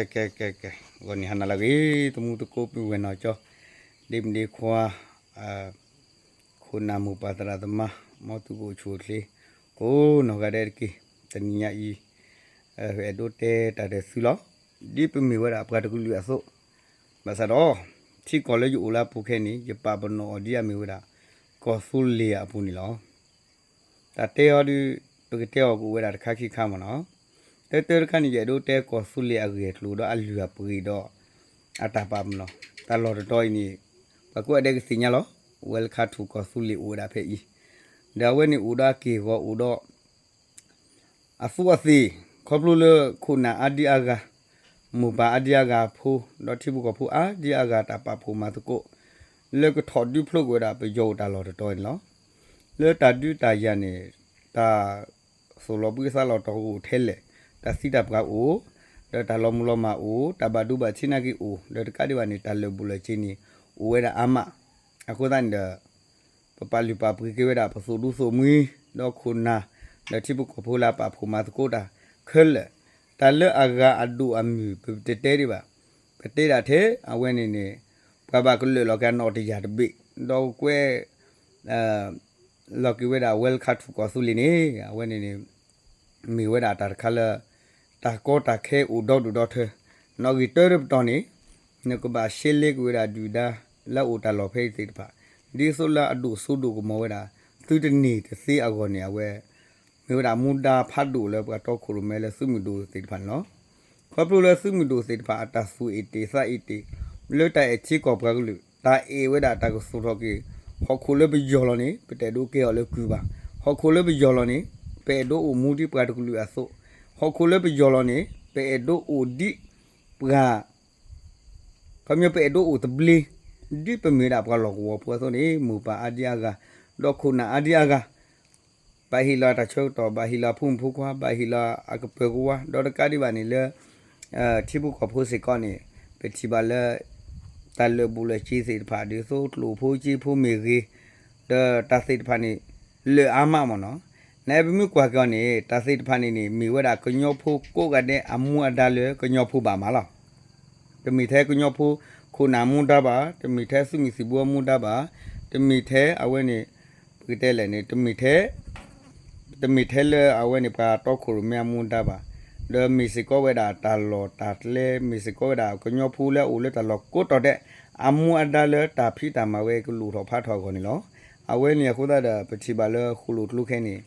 ကဲ ကဲ ကဲ ကဲ ဂီၤနံၤဟါနၤလၢအဂ့ၤ သမူသကိးပုၢ်ဝဲၢ်နီၢ်ကၠီ ဒ့မုၣ်ဒ့ခွါ ခိၣ်နၢ်မိၢ်ပၢ်သရၣ်သမါ မ်သုကအိၣ်ဆူၣ်အိၣ်ချ့ ကိးနီၢ်ဂၤဒဲးတက့ၢ်. တနံၤညါအံၤ အဲၣ်ဒိးတဲတၢ်ဒီးသုလီၤ. ဒ်ပမ့ၢ်ဝဲဒၣ်ပှၤတကလုာ်အသိး ဘၣ်ဆၣ်ဒီး ထံကီၢ်လၢယအိၣ်လၢအပူၤခဲအံၤန့ၣ် ယပာ်ပနီၣ်အီၤဒ်အမ့ၢ်ဝဲဒၣ် ကီၢ်သူလ့ၤအပူၤန့ၣ်လီၤ. တၢ်တဲအီၤဒီး ပကတဲအီၤကအိၣ်ဝဲဒၣ်တခါခံခါမ့ၢ်နီၤ. တၢတၢတခါန့ၣ် ယအဲၣ်ဒိးတဲကီၢ်သူလ့ၤအဂ့ၢ်အကျိၤဒီးအလုၢ်အပှ့ၤဒီး အတၢ်ပာ်ပနီၣ် တၢ်လီၢ်တတီၤအံၤန့ၣ် ပှၤကိးဂၤဒဲးကသ့ၣ်ညါလီၤ. Welcome to ကီၢ်သူလ့ၤအိၣ်ဝဲဒၣ်ဖဲအံၤ ဒီးအဝဲန့ၣ်အိၣ်ဒီးအက့ၢ်အဂီၤ အိၣ်ဒီး အသူးအသ့ၣ် ခီဖျိလၢခိၣ်နၢ်အါဒံအါဂၤ မိၢ်ပၢ်အါဒံအါဂၤဖိ ဒီးထံဖိကီၢ်ဖိအါဒံအါဂၤ တၢ်ပာ်ဖှိၣ်မၤသကိး လၢကထီၣ်ဒုးဖျိက့ၤဝဲဒၣ်ပယီၤအိၣ်တၢ်လီၢ်တတီၤန့ၣ်လီၤ. လၢတၢ်ဒုးတၢ်ယၤန့ၣ် တၢ်သိၣ်လီၤဘှံးသးလီၤတီၤကအိၣ်ထဲလဲၣ်, တၢ်သံတၢ်ပှၢ်အိၣ်, ဒီးတၢ်လီၤမုၢ်လီၤမၢ်အိၣ်, တၢ်ဘၣ်ဒိဘၣ်ထံးနာ်က့အိၣ်, ဒီးတကးဒံးဘၣ်န့ၣ် တၢ်လၢာ်ဘူၣ်လၢာ်စ့ၤန့ၣ် အိၣ်ဝဲဒၣ်အါမး. အဃိသတးန့ၣ်ဒီး ပပာ်လုၢ်ပာ်ပှ့ၤက့ၤဝဲဒၣ် ပသိၣ်ဒူသိၣ်မှံ ဒီးခိၣ်နၢ် ဒီးထံဖိကီၢ်ဖိလၢအပာ်ဖှိၣ်မၤသကိးတၢ်ခဲလၢာ်, တၢ်လၢအဂၤအဒိၣ်အမုၢ် ပတတဲဒံးဘၣ်. ပတဲဒၣ်ထဲအဝဲန့ၣ်န့ၣ် ပှၤဘၣ်ကလၢာ်လီၤက့ၤအနီၣ်တယၢ်တဘ့ၣ်, ဒီးကွဲး လီၤက့ၤဝဲဒၣ် Welcome to ကီၢ်သူလ့ၤန့ၣ် အဝဲန့ၣ်န့ၣ် မ့ၢ်ဝဲဒၣ်တၢ်တခါလၢ တၢ်ကီတၢ်ခဲအိၣ်ဒီဒူၣ်ဒီထၢ, နီၣ်ဂံၢ်တၢတပတီၢ်န့ၣ် နကဘၣ်ရှဲလဲက့ၤဝဲဒၣ်ဒုၣ်ဒါ လၢအအိၣ်တၢ်လီၢ်ဖဲအံၤသ့ၣ်တဖၣ်, ဒ်သိးလၢအဒိၣ်စိဒိၣ်ကမီၤဝဲဒၣ် သုတန့ၢ်တသ့အဂီၢ်န့ၣ် အဝဲ မ့ၢ်ဝဲဒၣ်မူဒါဖးဒိၣ်လၢပှၤတီခိၣ်ရိၣ်မဲလၢသုးမုၢ်ဒိၣ်သ့ၣ်တဖၣ်န့ၣ်လီၤ. ခီဖျိလၢသုးမုၢ်ဒိၣ်သ့ၣ်တဖၣ် အတၢ်သူၣ်အ့ၣ်တ့ၢ်သးအ့ၣ်တ့ၢ် လၢတၢ်အဲၣ်ထံကီၢ်ပှၤကလုာ် တၢ်အဲၣ်ဝဲဒၣ်တၢ်ကသူၣ်ထီၣ်က့ၤ ဟီၣ်ခိၣ်လၢပယီၤလီၤန့ၣ် ပတအဲၣ်ဒိးကဲအီၤလၢကုၢ်ဘၣ်. ဟီၣ်ခိၣ်လၢပယီၤလီၤန့ၣ် ပအဲၣ်ဒိးအိၣ်မူဒ်ပှၤတကလုာ်အသိး, ဟီၣ်ခိၣ်လၢပယီၤလီၤန့ၣ် ပအဲၣ်ဒိးအိၣ်ဒ်ပှၤ ခီပညီပအဲၣ်ဒိးအိၣ်သဘျ့ ဒ်ပမ့ၢ်ဒၣ်ပှၤလီၢ်ကဝီၤဖိအသိးန့ၣ် မိၢ်ပၢ်အါဒံအါဂၤ ဒီးခိၣ်နၢ်အါဒံအါဂၤ ဘၣ်ဟ့ၣ်လီၤတၢ်ဆၢကတီၢ် ဘၣ်ဟ့ၣ်လီၤအဖိမုၣ်ဖိခွါ ဘၣ်ဟ့ၣ်လီၤအကပၢၤကဝါ ဒီးတကးဒံးဘၣ်န့ၣ်လၢ ထံဖိကီၢ်ဖိစ့ၢ်ကီးန့ၣ် ပထံၣ်ဘၣ်လၢ တၢ်လၢာ်ဘူၣ်လၢာ်စ့ၤသ့ၣ်တဖၣ် ဒ်သိးကျိၣ်ဖိစ့ဖိမ့ၢ်ဂ့ၤ ဒီးတၢ်သ့ၣ်တဖၣ်န့ၣ် လၢာ်အါမးမ့ၢ်နီၤ. နပမ့ၢ်ကွၢ်က့ၤအီၤန့ၣ် တၢ်သ့ၣ်တဖၣ်န့ၣ်န့ၣ် မ့ၢ်ဝဲဒၣ်ကညီဖိကိးဂၤဒဲးအမူအဒါလၢကညီဖိဘၣ်မးလီၤ. တမ့ၢ်ထဲကညီဖိခိၣ်နၢ်မူဒါဘၣ်, တမ့ၢ်ထဲသုးမုၢ်သံၣ်ဘိအမူဒါဘၣ်, တမ့ၢ်ထဲအဝဲန့ၣ် ပကတဲလဲၣ်န့ၣ် တမ့ၢ်ထဲ တမ့ၢ်ထဲလၢအဝဲန့ၣ် ပှၤတီခိၣ်ရိၣ်မဲအမူဒါဘၣ်, ဒီးမ့ၢ်စ့ၢ်ကီးဝဲဒၣ်တၢ်လီၢ်တၢ်ကျဲ မ့ၢ်စ့ၢ်ကီးဝဲဒၣ်ကညီဖိလၢအအိၣ်လၢတၢ်လီၢ်ကိးတီၤဒဲး အမူအဒါလၢတၢ်ဖံးတၢ်မၤဝဲကလိၣ်ထီၣ်ဖးထီၣ်အဂီၢ်န့ၣ်လီၤ. အဝဲန့ၣ်အဃိသတးဒီး ပထံၣ်ဘၣ်လၢဃိၣ်လိၣ်ကျိခဲအံၤန့ၣ်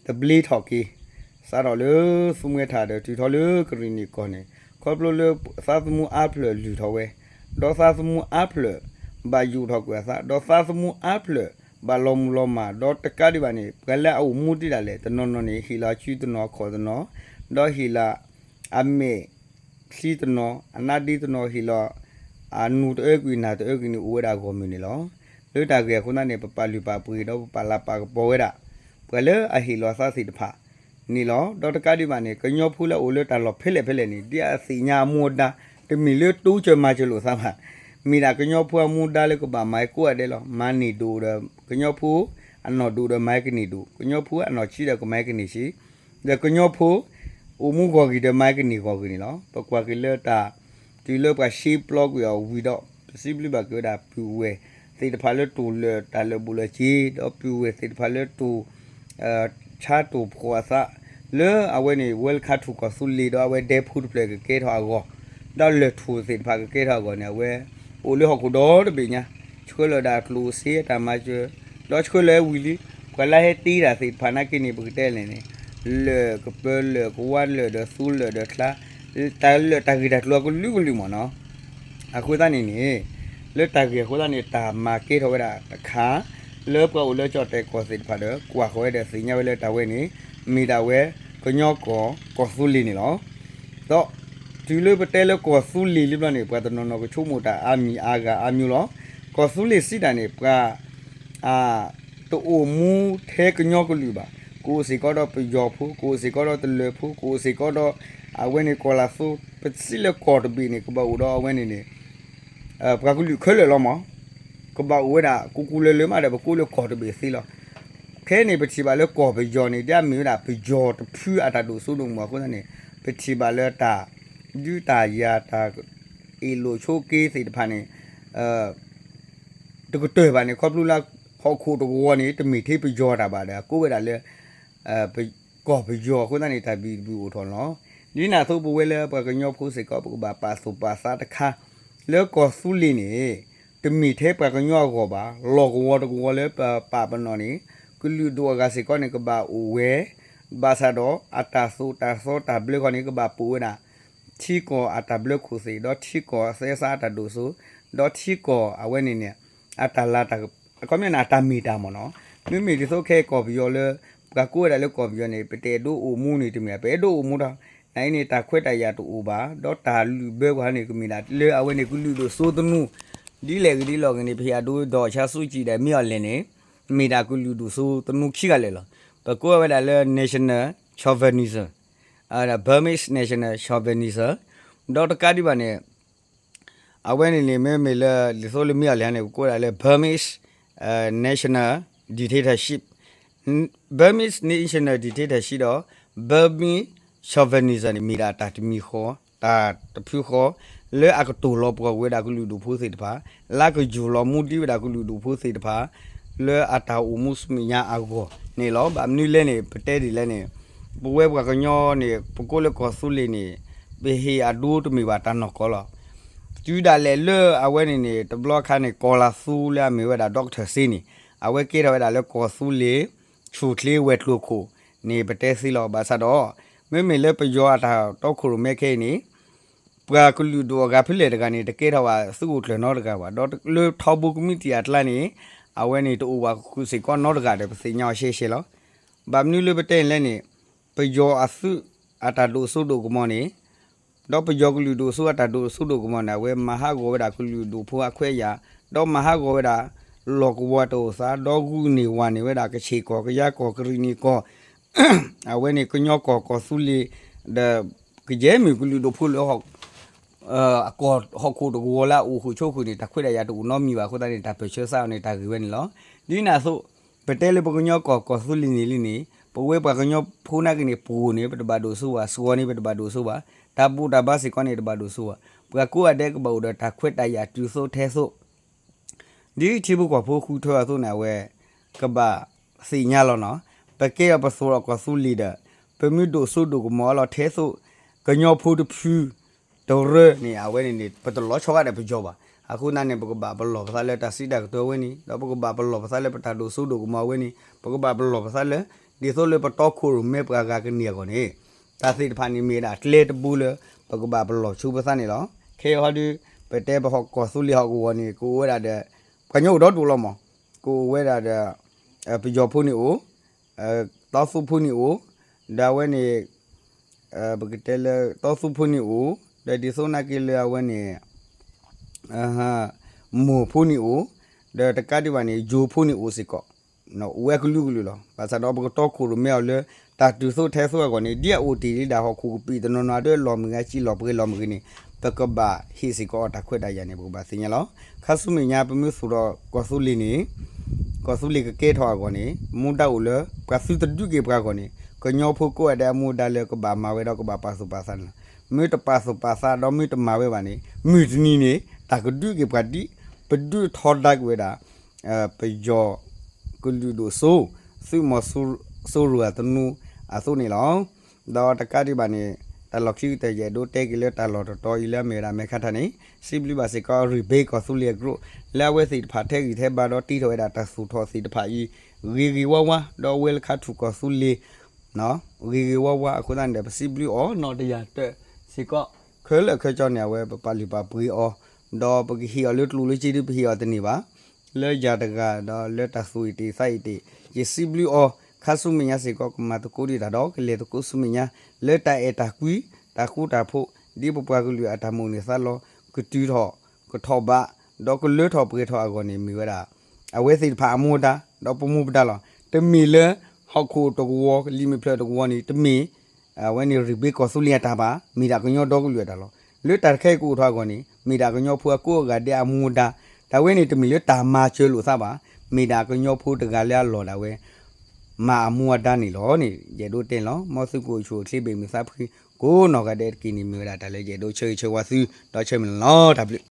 သဘျ့ထီၣ်က့ၤ စးထီၣ်လၢသူမှဲထၣ်ဒီးတုၤထီၣ်လၢကရံၣ်နံၣ်ကီၢ်န့ၣ် ခီဖျိလၢသးသမူအါဖျၢၣ်လုၢ်ထီၣ်ဝဲ, ဒီးသးသမူအါဖျၢၣ်ဘၣ်ယိၣ်ထီၣ်ကွံာ်အသး, ဒီးသးသမူအါဖျၢၣ်ဘၣ်လီၤမုၢ်လီၤမၢ်, ဒီးတကးဒံးဘၣ်န့ၣ် ပှၤလၢအအိၣ်မူဒံးဒၣ်လဲာ် တနီၤနီၤန့ၣ် ဟ့ၣ်လီၤအစုတနီၤအခီၣ်တနီၤ, ဒီးဟ့ၣ်လီၤ အမဲာ်ချံတနီၤ အနါဒ့တနီၤ ဟ့ၣ်လီၤ အနူၤတအၢကွံာ်နၢ်တအၢကွံာ်န့ၣ် အိၣ်ဝဲဒၣ်ဂီၢ်မုၢ်န့ၣ်လီၤ. လၢတၢ်ဂ့ၢ်အဃိသတးန့ၣ် ပပာ်လုၢ်ပာ်ပှ့ၤဒီးပပာ်လၤပာ်ကပီၤဝဲဒၣ် ပှၤလၢအဟ့ၣ်လီၤသးသ့ၣ်တဖၣ်န့ၣ်လီၤ. ဒီးတကးဒံးဘၣ်န့ၣ် ကညီဖိလၢအအိၣ်လၢတၢ်လီၢ်ဖဲလဲၣ်ဖဲလဲၣ်န့ၣ် ဒ်အသ့ၣ်ညါအမူအဒါ တမ့ၢ်လၢတိစၢၤမၤစၢၤလိာ်သးဘၣ်. မ့ၢ်ဒၣ်ကညီဖိအမူဒါလၢကဘၣ်မၤကိးဂၤဒဲးလီၤ. မၤန့ၢ်ဒိၣ်ဒီး ကညီဖိအနီၢ်ဒိၣ်ဒီးမၤကန့ၢ်ဒိၣ်, ကညီဖိအနီၢ်ဆံးဒီးကမၤကန့ၢ်ဆံး, ဒီးကညီဖိ အိၣ်မူဂီၢ်ဂ့ၤဒီးမၤကန့ၢ်ဂီၢ်ဂ့ၤန့ၣ်လီၤ. ပကွၢ်က့ၤလၢတၢ် တုၤလၢပှၤရှဲပျီကွံာ်အီၤဝံၤဒီး ပစံးဘျုးဘၣ်က့ၤဝဲဒၣ်ပုၢ်ဝဲၢ်သ့ၣ်တဖၣ်လၢတိၢ်လၢာ်တၢ်လၢာ်ဘူၣ်လၢာ်စ့ၤ ဒီးပုၢ်ဝဲၢ်သ့ၣ်တဖၣ်လၢတိၢ် ဆါတိၢ်ဖှီၣ်အသး လၢအဝဲန့ၣ် Welcome to ကီၢ်သူလ့ၤ ဒီးအဝဲဒဲဖိတဖျၢၣ်ကကဲထီၣ်အဂီၢ်, ဒီးလၢၢ်ထူၣ်သ့ၣ်တဖၣ်ကကဲထီၣ်အဂီၢ်န့ၣ် အဝဲအိၣ်လၢဟီၣ်ခိၣ်ဒီတဘ့ၣ်ညါ, ဆှၢလီၤဒၣ်ကျိၣ်စ့အတၢ်မၤစၢၤ, ဒီးဆှၢလီၤဝံၤလံ, ပှၤလၢဟဲတ့တၢ်သ့ၣ်တဖၣ်နာ်က့န့ၣ် ပကတဲလဲၣ်န့ၣ် လၢၢ်ကပၢၤလၢၢ်ကဝါလၢၢ်ဒီးသူလၢၢ်ဒီးချါ တၢ်လၢာ်တၢ်ဂ့ၢ်တၢ်ကျိၤအကလုာ်ကလုာ်မ့ၢ်နီၤ. အဃိသတးန့ၣ်န့ၣ် လၢတၢ်ဂ့ၢ်အဃိသတးန့ၣ် တၢ်မၤကဲထီၣ်ဝဲဒၣ်တခါ လၢပှၤအိၣ်လၢကၠီၣ်တဲာ်ကီၢ်သ့ၣ်တဖၣ်ဒီး ကွၢ်ဃီၤဝဲဒီးသ့ၣ်ညါဝဲလၢတၢ်ဝဲန့ၣ် မ့ၢ်ဒၣ်ဝဲ ကညီကီၢ် ကီၢ်သူလ့ၤန့ၣ်လီၤ. ဒီးတုၤလၢပတဲလၢကီၢ်သူလ့ၤလံဘျီန့ၣ် ပှၤတနီၤနီၤကဆိကမိၣ်တၢ်အါမံၤအါဂၤအါမံၤလီၤ. ကီၢ်သူလ့ၤစံးတၢ်န့ၣ် ပှၤ တအိၣ်မူထဲကညီကလုာ်ဘၣ်. ကအိၣ်စ့ၢ်ကီးဒီးပယီၤဖိ, ကအိၣ်စ့ၢ်ကီးဒီးတလၢၤဖိ, ကအိၣ်စ့ၢ်ကီးဒီး အဝဲန့ၣ်ကီၢ်လၤသူ, ပစံးလၢကီၢ်တဘ့ၣ်န့ၣ် ကဘၣ်အိၣ်ဒီးအဝဲန့ၣ်န့ၣ် ပှၤကလုာ်ခဲလၢာ်လီၤမး, ကဘၣ်အိၣ်ဝဲဒၣ် ကူကူလၢလၢမးဒီး ပကိးလၢကီၢ်တဘ့ၣ်သ့လီၤ. ခဲအံၤန့ၣ် ပထံၣ်ဘၣ်လၢကီၢ်ပယီၤန့ၣ် ဒ်အမ့ၢ်ဝဲဒၣ်ပယီၤတဖုအတၢ်ဒိၣ်စိဒိၣ်မုၢ်အဃိသတးန့ၣ် ပထံၣ်ဘၣ်လၢတၢ် ဒုးတၢ်ယၤတၢ်အ့ၣ်လိာ်ဆိးက့သ့ၣ်တဖၣ်န့ၣ် တကတၢၢ်ဘၣ်န့ၣ် ခီဖျိလၢဟီၣ်ခိၣ်တကဝီၤန့ၣ် တမ့ၢ်ထဲပယီၤတၢ်ဘၣ်ဒီး ကိးဝဲဒၣ်လၢ ကီၢ်ပယီၤအဃိသတးန့ၣ် တၢ်ဘံၣ်တဘုၣ်အိၣ်ထီၣ်လီၤ. ဒ်န့ၣ်အသိး ပဝဲလၢပှၤကညီဖိစ့ၢ်ကီး ပကဘၣ်ပာ်သူၣ်ပာ်သးတခါ လၢကီၢ်သူလ့ၤန့ၣ် တမ့ၢ်ထဲပှၤကညီအဂီၢ်ဘၣ်, လီၢ်ကဝီၤတကဝီၤလၢပပာ်ပနီၣ်န့ၣ် ကလုာ်ဒူၣ်အဂၤစ့ၢ်ကီးန့ၣ် ကဘၣ်အိၣ်ဝဲ, ဘၣ်ဆၣ်ဒီးအတၢ်သိၣ်တၢ်သီတၢ်ဘျၢဃီန့ၣ် ကဘၣ်ပိာ်ဝဲဒၣ် ထံကီၢ်အတၢ်ဘျၢခိၣ်သ့ၣ်, ဒီးထံကီၢ်သဲစးအတၢ်ဒိၣ်စိ, ဒီးထံကီၢ်အဝဲန့ၣ်န့ၣ် အတၢ်လၤတၢ်, အခီပညီန့ၣ် အတၢ်မ့ၢ်တၢ်မ့ၢ်နီၤ. မ့မ့ၢ်ဒ်သိးခဲအံၤကီၢ်ပယီၤလၢ ပှၤကိးဝဲဒၣ်လၢကီၢ်ပယီၤန့ၣ် ပတအဲၣ်ဒိးအိၣ်မူန့ၣ်တမ့ၢ်, ပအဲၣ်ဒိးအိၣ်မူဒီး နအံၤန့ၣ် တၢ်ခွဲးတၢ်ယာ်တအိၣ်ဘၣ်, ဒီးတၢ်လုၢ်ဘၢပှၤန့ၣ် ကမ့ၢ်ဒၣ်လၢအဝဲန့ၣ်ကလုာ်ဒိၣ်စိသနူ, ဒ်လဲၣ်ဂ့ၤဒ်လဲၣ်ဂ့ၤန့ၣ် ပဟ့ၣ်အဒိ ဒေါ်အောင်ဆန်းစုကြည် ဒီး မင်းအောင်လှိုင် န့ၣ် မ့ၢ်ဒၣ်ကလုာ်ဒိၣ်စိသနူခံဂၤလၢာ်လီၤ. ပကိးဝဲဒၣ်လၢ national chauvinism, Burmese national chauvinism, ဒီးတကးဒံးဘၣ်န့ၣ် အဝဲန့ၣ်န့ၣ် မ့မ့ၢ်လၢ ဒ်သိးလၢ မင်းအောင်လှိုင် န့ၣ် ပကိးဒၣ်လၢ Burmese national dictatorship, Burmese national dictatorship ဒီး Burmese chauvinism န့ၣ် မ့ၢ်ဒၣ်တၢ်တမံၤဃီ, တၢ်တဖုဃီ လၢအကတိၤလီၤပှီၢ်ကွံာ်ဝဲဒၣ်ကလုာ်ဒူၣ်ဖိသ့ၣ်တဖၣ်, လၢအကယူၢ်လီၤမူဒံးဝဲဒၣ်ကလုာ်ဒူၣ်ဖိသ့ၣ်တဖၣ် လၢအတၢ်အိၣ်မူဆူမဲာ်ညါအဂီၢ်န့ၣ်လီၤ. ဘၣ်မနုၤလဲၣ်န့ၣ် ပတဲဒ်လဲၣ်န့ၣ် ပဝဲပှၤကညီန့ၣ် ပကိးလၢကီၢ်သူလ့ၤန့ၣ် ပဟ့ၣ်အဒိတမ့ၢ်ဘၣ်တၢ်နီၢ်ကီၢ်လီၤ. တုၤဒၣ်လဲာ်လၢအဝဲန့ၣ်န့ၣ် တဘျီခါန့ၣ် ကီၤလၤသူလၢအမ့ၢ်ဝဲဒၣ် doctor စ့န့ၣ် အဝဲကဲထီၣ်ဝဲဒၣ်လၢကီၢ်သူလ့ၤ ဆူၣ်ချ့ဝဲၤကျိၤခိၣ်န့ၣ် ပတဲသ့လီၤ. ဘၣ်ဆၣ်ဒီး မ့မ့ၢ်လၢပယီၤအတၢ်တီခိၣ်ရိၣ်မဲခဲအံၤန့ၣ် ပှၤကလုာ်ဒူၣ်အဂၤဖဲလဲၣ်တဂၤန့ၣ် တကဲထီၣ်ဘၣ်သုးခိၣ်ကျၢၢ်နီတဂၤဘၣ်. ဒီးလၢထီဘိကမံးတံာ်အကျါန့ၣ် အဝဲန့ၣ်တအိၣ်ဘၣ်ဃုာ်စ့ၢ်ကီးနီတဂၤဒီး ပသ့ၣ်ညါအီၤရှဲရှဲလီၤ. ဘၣ်မနုၤလၢပတဲန့ၣ်လဲၣ်န့ၣ် ပယီၤအသုးအတၢ်ဒိၣ်စိဒိၣ်ကမီၤန့ၣ် ဒီးပယီၤကလုာ်ဒိၣ်စိအတၢ်ဒိၣ်စိဒိၣ်ကမီၤန့ၣ် အဝဲမၤဟးဂီၤဝဲဒၣ်ကလုာ်ဒူၣ်ဖိအခွဲးအယာ်, ဒီးမၤဟးဂီၤဝဲဒၣ် လီၢ်ကဝီၤတအိၣ်သး, ဒီးဂုာ်န့ၢ်ဝၤန့ၢ်ဝဲဒၣ် ကဆ့ၣ်ကီၢ်, ကယါကီၢ်, ကရံၣ်နံၣ်ကီၢ်, အဝဲန့ၣ်ကညီကီၢ်, ကီၢ်သူလ့ၤ, ဒီးကယဲၢ်မ့ၢ်ကလုာ်ဒိၣ်ဖိလၢ အကီၢ်ဟီၣ်ခိၣ်တကဝီၤလၢအအိၣ်ဃုာ်ဆိးဃုာ်န့ၣ် တၢ်ခွဲးတၢ်ယာ်တအိၣ်နီတမံၤဘၣ်အဃိသတးန့ၣ် တၢ်ပၢၢ်ဆၢသးအီၤန့ၣ် တၢ်ဂ့ၢ်ဝဲန့ၣ်လီၤ. ဒ်န့ၣ်အသိး ပတဲလၢပကညီကီၢ် ကီၢ်သူလ့ၤန့ၣ်လံန့ၣ် ပဝဲပှၤကညီဖိနာ်က့န့ၣ် ပှိၢ်န့ၣ် ပတဘၣ်ဒိၣ်စိဘၣ်, စှီၤန့ၣ် ပတဘၣ်ဒိၣ်စိဘၣ်, တၢ်ဘူၣ်တၢ်ဘါစ့ၢ်ကီးန့ၣ် တဘၣ်ဒိၣ်စိဘၣ်, ပှၤကိးဂၤဒဲးကဘၣ်အိၣ်ဒီးတၢ်ခွဲးတၢ်ယာ်တုၤသိးထဲသိး ဒ်ထံဖိကီၢ်ဖိဃုထၢအသိးန့ၣ် အဝဲကဘၣ်သ့ၣ်ညါလီၤနီၤ. ပကဲအီၤပသိးဒီးကီၢ်သူလ့ၤဒီး ပမ့ၢ်ဒိၣ်စိဒိၣ်ကမီၤအလီၤထဲသိး ကညီဖိတဖုတရၢန့ၣ် အဝဲန့ၣ်န့ၣ် ပတလီၤဆီဘၣ်ဒီးပယီၤဘၣ်. အဃိသတးန့ၣ် ပကဘၣ်ပလီၢ်ပသးလၢတၢ်စံးတၢ်ကတိၤဝဲန့ၣ်, ဒီးပကဘၣ်ပလီၢ်ပသးလၢပတၢ်ဒိၣ်စိဒိၣ်ကမီၤဝဲန့ၣ်, ပကဘၣ်ပလီၢ်ပသးလၢ ဒ်သိးလၢပတီခိၣ်ရိၣ်မဲပှၤဂၤကန့ၢ်အဂီၢ်န့ၣ်, တၢ်သ့ၣ်တဖၣ်န့ၣ်မ့ၢ်ဝဲဒၣ်ကျဲတဘိလၢ ပကဘၣ်ပလီၢ်ဆူပသးန့ၣ်လီၤ. ခဲအံၤဟီဒုး ပတဲပဟီၣ်ကီၢ်သူလ့ၤဟီၣ်ကဝီၤန့ၣ် ကအိၣ်ဝဲဒၣ်ဒီး ပှၤကညီအိၣ်ဒီဒူၣ်လီၤမး, ကအိၣ်ဝဲဒၣ်ဒီး ပယီၤဖိန့ၣ်အိၣ်, တီသူဖိန့ၣ်အိၣ်, ဒီးအဝဲန့ၣ် ပကတဲလၢတီသူဖိန့ၣ်အိၣ်, ဒီးဒ်သိးနာ်က့လၢအဝဲန့ၣ် မိၢ်ဖိန့ၣ်အိၣ်, ဒီးတကးဒံးဘၣ်န့ၣ် ယိၤဖိန့ၣ်အိၣ်စ့ၢ်ကီး, အိၣ်ဝဲကလုာ်ကလုာ်လီၤ. ဘၣ်ဆၣ်ဒီးပကတီခိၣ်ရိၣ်မဲအီၤလၢ တၢ်တုၤသိးထဲသိးအဂီၢ်န့ၣ် ဒ်အအိၣ်တ့ၢ်လံဒၣ်ဟီၣ်ခိၣ်ကပံာ်တနီၤနီၤ ဒ်လီၢ်မုၢ်ဂၤစံးလီၢ်ပှဲၤလီၢ်မုၢ်ဂၤန့ၣ် ပကဘၣ်ဟ့ၣ်စ့ၢ်ကီးအီၤတၢ်ခွဲးတၢ်ယာ်န့ၣ် ပကဘၣ်သ့ၣ်ညါလီၤ. ခါဆူမဲာ်ညါပမ့ၢ်သူၣ်ဒီးကီၢ်သူလ့ၤန့ၣ် ကီၢ်သူလ့ၤကကဲထီၣ်အဂီၢ်န့ၣ် မူဒါအိၣ်လၢ ပှၤသုတဒုးက့ၤပှၤအဂီၢ်န့ၣ် ကညီဖိကိးဂၤဒဲးအမူဒါလၢကဘၣ်မၤဝဲဒီးကဘၣ်ပာ်သူၣ်ပာ်သးန့ၣ်လီၤ. မ့ၢ်တပာ်သူၣ်ပာ်သးဒီးမ့ၢ်တမၤဝဲဘၣ်န့ၣ် မုၢ်တနံၤန့ၣ် တၢ်ကဒုးက့ၤပှၤဒ် ပဒုးထီဒါက့ၤဝဲဒၣ် ပယီၤကလုာ်ဒိၣ်စိ သုးမီၤစိရိၤအသနူအသိးန့ၣ်လီၤ. ဒီးတကးဒံးဘၣ်န့ၣ် တၢ်လီၢ်ခံကတၢၢ် ယအဲၣ်ဒိးတဲက့ၤလၢတၢ်လီၢ်တတီၤအံၤလၢအမ့ၢ်ဝဲဒၣ်မဲာ်ခါထါန့ၣ် စံးဘျုးဘၣ်စ့ၢ်ကီး Rebel ကီၢ်သူလ့ၤအကရူၢ် လၢအဝဲသ့ၣ်တဖၣ်ထဲဂံၢ်ထဲဘါဒီးတ့ထီၣ်ဝဲဒၣ်တၢ်သူၣ်ထီၣ်သ့ၣ်တဖၣ်အံၤ ဂ့ၤဂ့ၤဝါဝါ ဒီးအဝဲလၢခါထူၣ်ကီၢ်သူလ့ၤ ဂ့ၤဂ့ၤဝါဝါအဃိသတးန့ၣ်ဒီး ပစံးဘျုးအီၤနီၢ်တယၢ်တၢၢ်စ့ၢ်ကီး ခဲလၢာ်ခဲဆ့န့ၣ် အဝဲပပာ်လုၢ်ပာ်ပှ့ၤအီၤ ဒီးပကဟ့ၣ်အီၤလၢကျိၣ်လၢစ့ဒု ပဟ့ၣ်အီၤတန့ၢ်ဘၣ် လၢယၤတဂၤဒီးလၢတၢ်သူၣ်အံၤတ့ၢ်သးအံၤတ့ၢ် ယစံးဘျုးအီၤ ခါဆူမဲာ်ညါစ့ၢ်ကီး ကမၤသကိးဒံးတၢ်ဒီးကလဲၤသကိးဆူမဲာ်ညါ လၢတၢ်အဲၣ်တၢ်ကွံ တၢ်ဃူတၢ်ဖိး ဒ်ပပှၤကလုာ်အတၢ်မိၣ်န့ၢ်သးလီ ကတုၤထီၣ် ကထီၣ်ဘး ဒီးကလၢထီၣ်ပှဲၤထီၣ်အဂီၢ်န့ၣ် မ့ၢ်ဝဲဒၣ် အဝဲသ့ၣ်တဖၣ်အမူအဒါ ဒီးပမူပဒါလီၤ. တမ့ၢ်လၢဟီၣ်ခိၣ်တကဝီၤ လံာ်မဲာ်ဖျၢၣ်တကဝီၤန့ၣ် တမ့ၢ် အဝဲန့ၣ် Rebel ကီၢ်သူလ့ၤအတၢ်ဘၣ် မ့ၢ်ဒၣ်ကညီဒီကလုာ်အတၢ်လီၤ. လၢတၢ်တခါအံၤကအိၣ်ထီၣ်အဂီၢ်န့ၣ် မ့ၢ်ဒၣ်ကညီဖိအကိးအဂၤဒဲးအမူအဒါ တၢ်ဝဲန့ၣ်တမ့ၢ်လၢတၢ်မၤစၢၤလိာ်သးဘၣ် မ့ၢ်ဒၣ်ကညီဖိတဂၤလၢအလီၢ်ဒၣ်ဝဲ မၤအမူအဒါန့ၣ်လီၤန့ၣ် ယအဲၣ်ဒိးတဲန့ၣ်လီၤ. မ်သုကအိၣ်ဆူၣ်အိၣ်ချ့ဘၣ်မုာ်သးဖှံ ကိးနီၢ်ဂၤဒဲးတက့ၢ်န့ၣ် မ့ၢ်ဝဲဒၣ်တၢ်လၢယအဲၣ်ဒိးဆၢဂ့ၤဆၢဝါသု ဒီးဆၢမုၢ်လၢ်လီၤ တၢ်ဘျုး